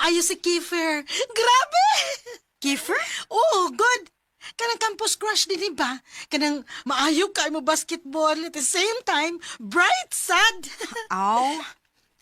Maayo si Kiefer. Grabe! Kiefer? Oo, good. Kanang campus crush din, ba? Kanang maayo kay mo basketball at the same time, bright sad. Aw,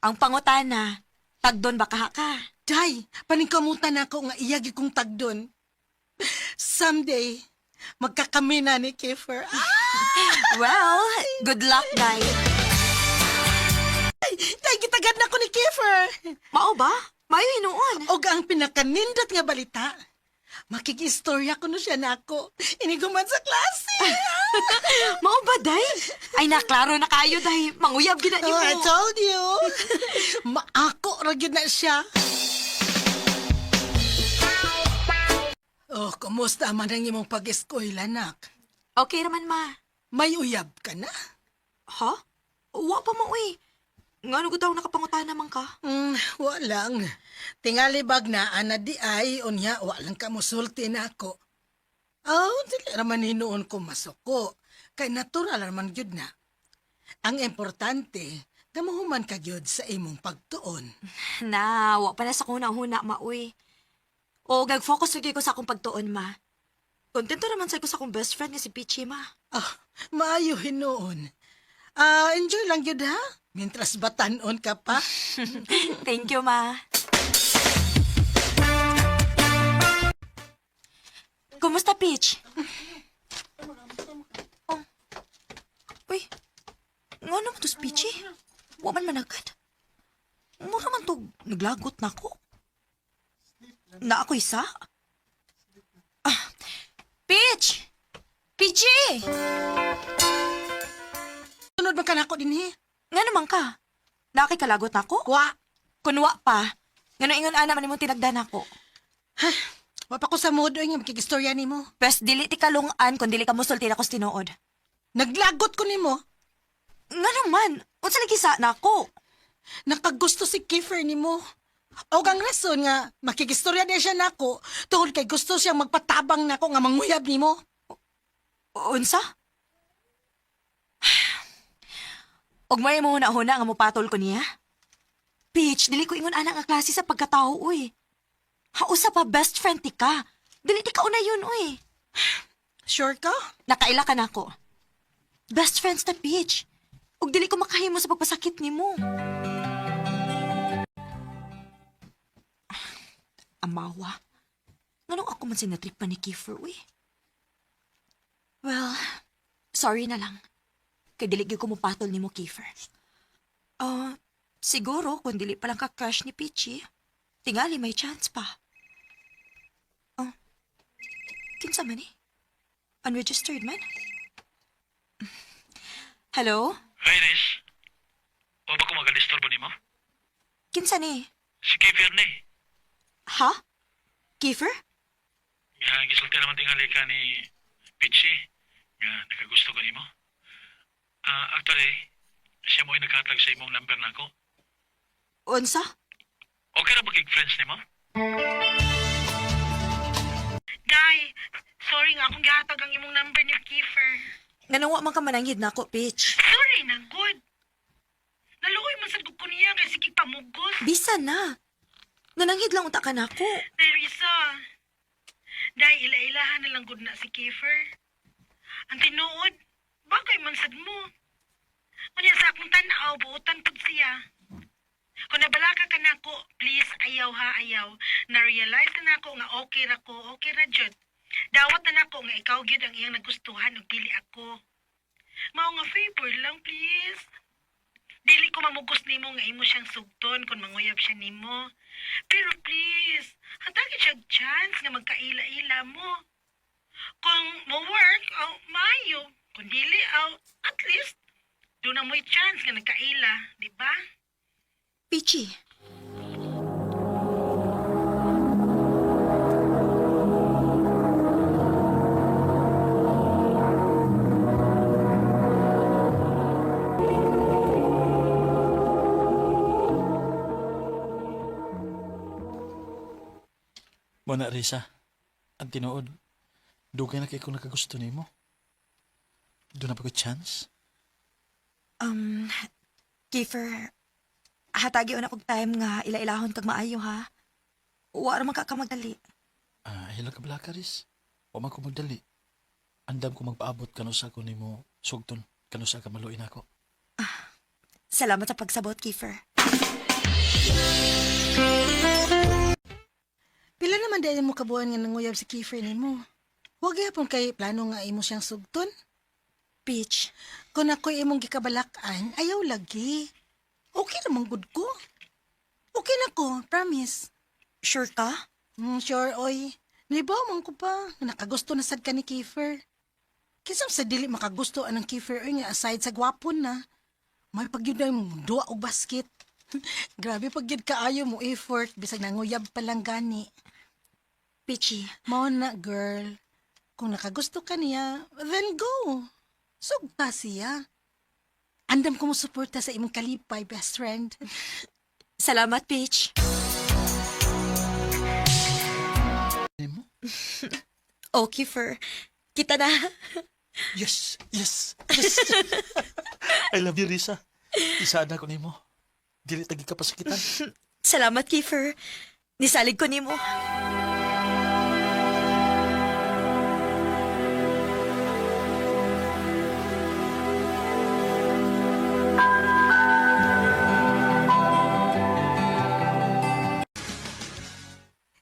ang pangutana. Tagdon ba kaha ka? Day, paningkamutan na ako nga iyagi kong tagdon. Someday, magkakami na ni Kiefer. Ah, Well, good luck, Day. Day, gitagad na ko ni Kiefer. Mao ba? Mayo hinuon. Og ang pinakanindot nga balita, makikistorya ko no siya nako. Iniguman sa klase. Mao ba, Day? Ay, naklaro na kayo, Day. Manguyab gina Oh, I nimo. told you. Maako ra gyud na siya. Oh, kumusta man ang imong pag-eskwela, nak? Okay raman, ma. May uyab ka na? Ha? Wa pa mo, uy. Ngano ko daw nakapangutana man ka? Walang. Tingali bag na ana di ay, unya, walang ka musulti na ako. Oh, dili raman hinuon ko masuko. Kay natural raman gyud na. Ang importante, gamuhuman ka gyud sa imong pagtuon. Na, wa pa na sa kuna-huna, ma, uy. O, gag-focus lagi ko sa akong pagtuon, ma. Kontento naman sa ko sa akong best friend nga si Pichi, ma. Ah, maayo hinuon. Ah, enjoy lang gyud ha. Mientras batanon ka pa. Thank you, ma. Kumusta, Peach? Oh. Uy, nga naman to si Peachy? Wa man managad. Mura man to, naglagot na ako. Na ako isa? Ah, Peach! Peachy! Sunod man ka nako dinhi. Nga naman ka? Nakikalagot na ako? Wa, Kunwa pa. Nga ingon ana man imong tinagdan ako. wa pa ko sa mood oy nga makikistorya nimo. Pes dili ti kalungan kung dili ka musulti na ko sa tinuod. Naglagot ko nimo. Nga naman, unsa lagi sa nako? Nakagusto si Kiefer nimo. Og ang rason nga makikistorya niya siya nako tungod kay gusto siyang magpatabang nako nga manguyab nimo. Unsa? Og may mo huna-huna nga mopatol ko niya? Peach, dili ko ingon ana nga klase sa pagkatao, uy. Hausa pa best friend ti ka. Dili ti ka una yun, uy. Sure ka? Nakaila ka nako. Best friends ta, Peach. Ug dili ko makahimo sa pagpasakit nimo. Amawa. Nganong ako man sinatrip pa ni Kiefer, uy? Well, sorry na lang. Kay dili gyud ko mopatol nimo, Kiefer. Ah, siguro kung dili pa lang ka-crush ni Peachy, tingali may chance pa. Oh, kinsa man eh? Unregistered man? Hello? Hi, Riz. O ba ko magadisturbo nimo? Kinsa ni? Si Kiefer ni. Ha? Kiefer? Nga gisulti naman tingali ka ni Pichi. Nga nakagusto ko nimo. Ah, actually, siya mo'y naghatag sa imong number nako. Unsa? Okay ra ba kig friends nimo? Day, sorry nga akong gihatag ang imong number ni Kiefer. Nganong wa man ka mananghid nako, Peach. Sorry na good. Naluoy man sad ko niya kay sige pamugos. Bisa na. Nananghid lang unta ka nako. Teresa, day ila-ilahan na lang gud na si Kiefer. Ang tinuod, bagay man sad mo. Unya sa akong tan-aw, buotan pud siya. Kung nabalaka ka nako, please ayaw ha, ayaw. Na-realize na nako nga okay ra ko, okay ra jud. Dawat na nako nga ikaw gyud ang iyang nagustuhan ug dili ako. Mao nga favor lang, please. Dili ko mamugos nimo nga imo siyang sugton kung manguyab siya nimo. Pero please, hatagi siya og chance nga magkaila-ila mo. Kung mo work, aw maayo. Kung dili, aw at least doon na mo'y chance nga nagkaila, di ba? Peachy. Mo na, Risa. Ang tinuod, dugay na kay ko nakagusto nimo. Doon na pa ko chance? Um, Kiefer, hatagi una kog time nga ila-ilahon kag maayo ha. Wa ra man ka magdali. Ah, hila ka bala ka, Riz. Wa man ko magdali. Andam ko magpaabot kanusa ko nimo sugton, kanusa ka maluin ako. Salamat sa pagsabot, Kiefer. Pila naman dahil mo kabuan nga nanguyab si Kiefer nimo. Huwag gyapon kay plano nga imo siyang sugton. Peach, Kung ako'y imong gikabalakan, ayaw lagi. Okay namang good ko. Okay na ko, promise. Sure ka? Sure, oy. Naibaw man ko pa. Nakagusto na sad ka ni Kiefer. Kinsa sa dili makagusto anang Kiefer oy nga aside sa gwapon na. May pagyud na yung duwa og basket. Grabe pagyud kaayo mo effort bisag nanguyab pa lang gani. Peachy, Mao na girl. Kung nakagusto ka niya, then go. Sugta siya. Andam ko mo suporta sa imong kalipay, best friend. Salamat, Peach. Nimo? Oh, Kiefer. Kita na. Yes, yes, yes. I love you, Risa. Isa na ko nimo. Dili tagi ka pasakitan. Salamat, Kiefer. Nisalig ko nimo.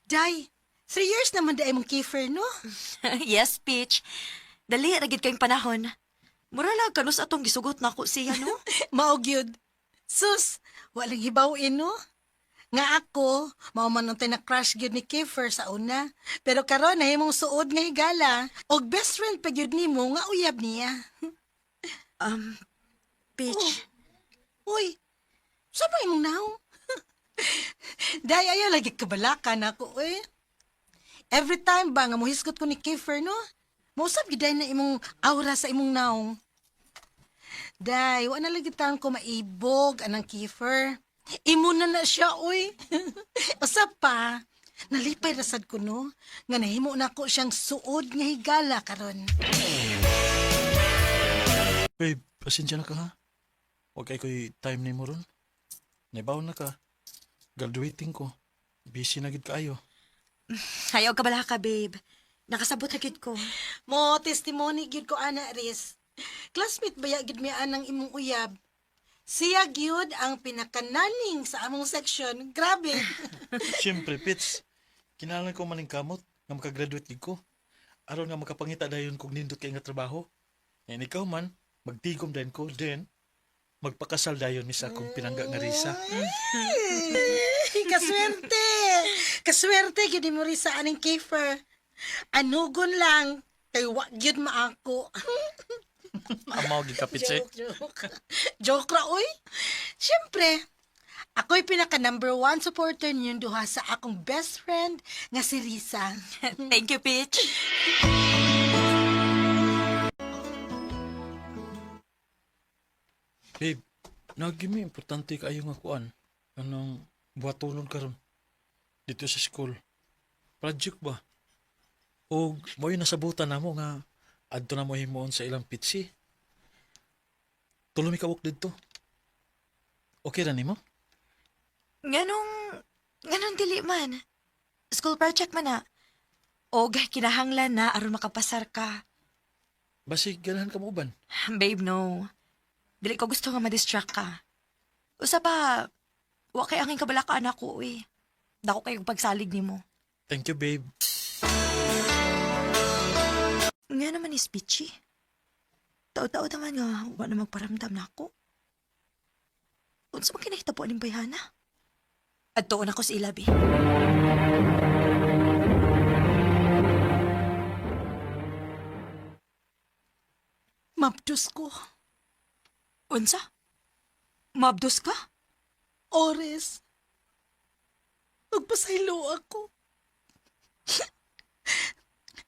Day, 3 years naman day mong Kiefer, no? Yes, Peach. Dali, ragid kayong panahon. Mura lang kanus atong gisugot na ako siya, no? Mao gyud. Sus, walang hibawin, no? Nga ako, mao man untay na crush gyud ni Kiefer sa una. Pero karon na imong suod nga higala. Og best friend pa gyud nimo nga uyab niya. Peach, Uy, sa ba imong naong? Day, ayaw lagi kabalakan ako, eh. Every time ba nga mohisgot ko ni Kiefer, no? Mausap gyud day na imong aura sa imong naong. Day, wa na lagi taon ko maibog anang Kiefer. Imo na na siya, uy. Usap pa. Nalipay rasad ko, no? Nga nahimo na ko siyang suod nga higala karon. Babe, pasensya na ka ha. Huwag kay ko'y time nimo ron. Naibaw na ka. Graduating ko. Busy na gid kaayo. Ayaw ka bala ka, babe. Nakasabot na gid ko. Mo testimony gyud ko ana Riz. Classmate baya gyud mi anang imong uyab. Siya gyud ang pinakananing sa among section. Grabe. Siyempre, Pits. Kinahanglan ko maning kamot nga makagraduate gid ko. Aron nga makapangita dayon kog nindot kay nga trabaho. And ikaw man, magtigom dayon ko, then magpakasal dayon mi sa akong pinangga nga Risa. Ay, kaswerte. Kaswerte gyud mo rin sa aning Kiefer. Anugon lang kay wa gyud maako. Amaw gid ka, Pits, eh. Joke, joke. Joke ra oy. Siyempre, ako'y pinaka number one supporter niyong duha sa akong best friend nga si Risa. Thank you, Peach. Babe, nagimi importante kaayo nga kuan. Anong buhatulon karon dito sa school. Project ba? O mo'y nasabutan namo nga adto na mo himuon sa ilang pitsi. Tulo mi kabuk didto. Okay ra nimo? Nganong, nganong dili man. School project man na. Og, kinahanglan na aron makapasar ka. Basig ganahan ka mo uban. Babe, no. Dili ko gusto nga ma-distract ka. Usa pa, wa kay angin kabalakaan ako, eh. Dako kayong pagsalig nimo. Thank you, babe. Nga naman is Peachy. Tao-tao naman nga, wa na magparamdam na ako. Unsa man kinahitabo aning bayhana? Adtoon ako sa ilabi. Mabdus ko. Unsa? Mabdos ka? Ores. Magpasaylo ako.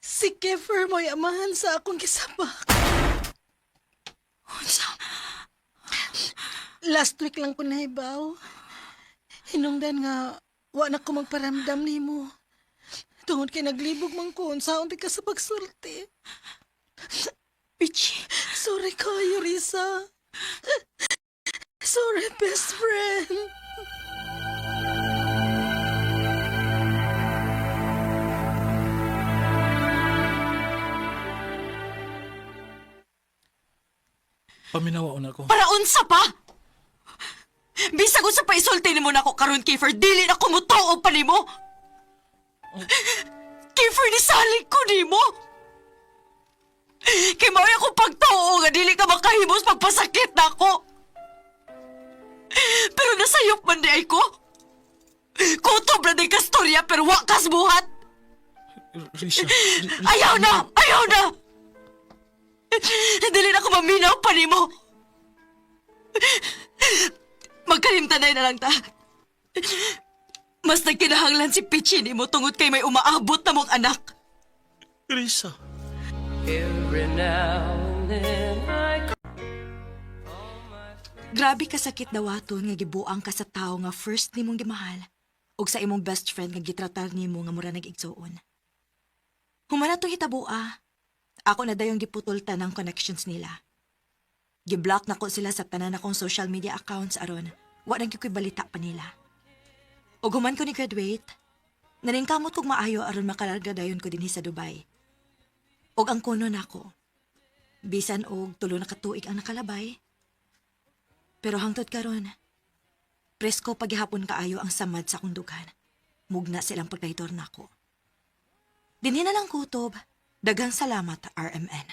Si Kiefer mo'y amahan sa akong kisabak. Unsa? Last week lang ko nahibaw. Hinungdan nga, wa na ko magparamdam nimo. Tungod kay naglibog man ko, unsaon di ka sa pagsulti. Peachy. Sorry kayo, Risa. Sorry, best friend. Paminawa na ko. Para unsa pa? Bisag unsa pa isulti nimo nako karon, Kiefer, dili na ko mutuo pa nimo. Kiefer, nisalig ko nimo. Kay mao'y akong pagtuo nga dili ka makahimos pagpasakit nako. Pero nasayop man diay ko. Kutob na diay kastorya pero wa kas buhat. Risa, Ayaw na! Ayaw na! Dili na ko maminaw pa nimo. Magkalimtanay na lang ta. Mas nagkinahanglan si Pichi nimo tungod kay may umaabot na mong anak. Risa. Every now and then I Grabe kasakit dawaton nga gibuang ka sa tawo nga first nimong gimahal ug sa imong best friend nga gitratar nimo nga mura nag-igsuon. Human na to hitaboa. Ako na dayong giputol tanang connections nila. Giblock na ko sila sa tanan akong social media accounts aron wa na gyud ko'y balita pa nila. Ug human ko ni graduate, naningkamot kog maayo aron makalarga dayon ko dinhi sa Dubai. Ug ang kuno nako, bisan og tulo na ka tuig ang nakalabay, pero hangtod karon, presko paghihapon kaayo ang samad sa akong dughan. Mugna silang pagtraidor nako. Dinhi na lang kutob. Daghang salamat, RMN.